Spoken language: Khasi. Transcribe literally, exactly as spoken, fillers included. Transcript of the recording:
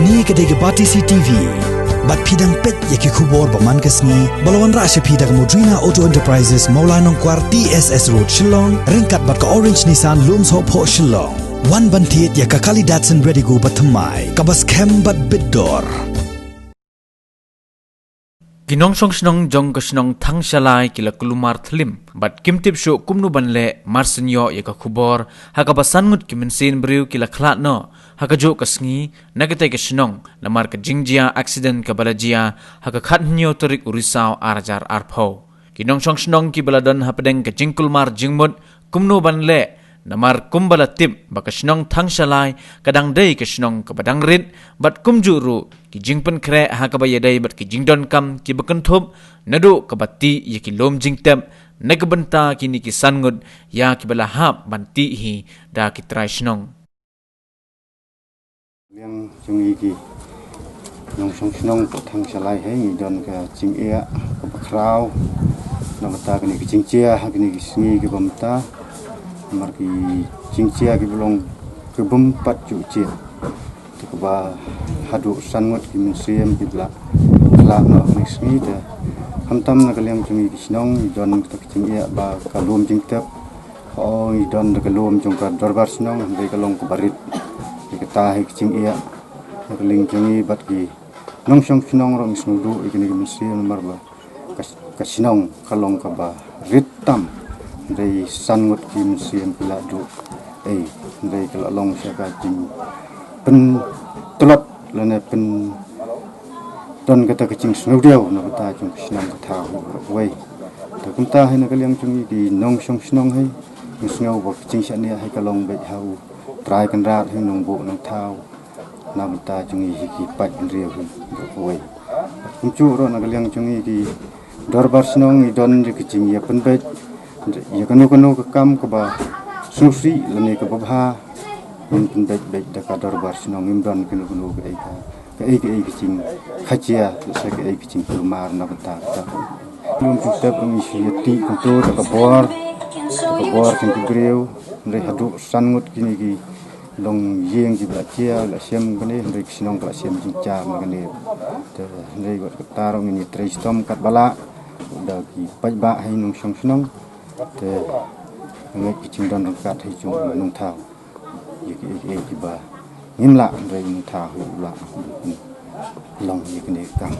Kane ka dei ka Batesi TV. Bad phi dang peit ïa ki khubor ba man ka sngi ba la wanrah sha phi da ka Modrina Auto Enterprises, Mawlai Nongkwar, T S S Road, Shillong, ryngkat bad ka Orange Nissan, Lumsohphoh, Shillong. Wan ban thied ïa ka Kali Datsun Redigo ba thymmai, kaba skhem bad bit dor. Ki nongshong shnong jong ka shnong Thangshalai ki la kulmar thlim bad kim tip shuh kumno ban leh, mar shen ïoh ïa ka khubor ha kaba san ngut ki mynsiem briew ki la khlad noh ha kajuh ka sngi na katei ka shnong, namar ka jingjia accident kaba la jia ha ka khathynñiew tarik u Risaw ar hajar arphew. Ki nongshong shnong kiba la don hapdeng ka jingkulmar jingmut kumno ban leh, namar kumba la tip ba ka shnong Thangshalai ka dang dei ka shnong kaba dang rit, bad kumjuh ruh ki jingpynkhreh ha kaba ïadei bad ki jingdonkam kiba kynthup naduh kaba tih ïa ki lum jingtep na ka bynta kine ki san ngut ïa kiba la hap ban tih hi da ki trai shnong. Liang jong ngi ki nongshong shnong ka Thangshalai hi ngi don ka jingeh kaba khraw na bynta kane ka jingjia ha kane ka sngi kaba mynta. Namar ki jingjia kiba long kaba ym pat ju jia. Te kaba haduh san ngut ki mynsiem kiba la khlad noh ha kane ka sngi, te khamtam na ka liang jong ngi ki shnong ngi don ka jingeh ba ka lum jingtep, oh, ngi don da ka lum jong ka dorbar shnong, hynrei ka long kaba rit. Te kata hi ka jingeh na ka liang jong ngi bad ki nongshong shnong ruh ngi sngewduh ïa kine ki mynsiem namar ba ka, ka shnong ka long kaba rit tam. Hynrei san ngut ki mynsiem ki la duh ei, hynrei ka la long sha ka jingpyntlot lane pyn don kata ka jingsngewdiaw na bynta jong ka shnong ka thaw hi baroh kawei. Te kumta hi na ka liang jong ngi ki nongshong shnong hi, ngi sngew ba ka jingshaniah hi ka long beit ha U Trai Kynrad hi, Nongbuh Nongthaw na bynta jong ngi hi ki paid bynriew hi baroh kawei. Kumjuh ruh na ka liang jong ngi ki dorbar shnong ngi don ïa ka jingïapynbeit ïa kano kano ka kam kaba sngewsih lane kaba bha, ngin pynbeit beit da ka dorbar shnong, ngim don kano kano kaei ka, kaei kaei ka jingkhajia, lane kaei ka jingkulmar na bynta kata. Lum jingtep ngi shu ïa tih kumto da ka bor, da ka bor jong ki briew, hynrei haduh san ngut kine ki longïing kiba la jia, la shem kane, hynrei ka shnong ka la shem jingjar na kane. Te hynrei wat kata ruh ngin ïa trei shitom katba lah da ki paidbah hi nongshong shnong. Te ngeit ka jingdon ryngkat hi jong u Nongthaw ïa kiei kiei kiba ngim lah, hynrei u Nongthaw hi u lah ban long ïa kane ka kam.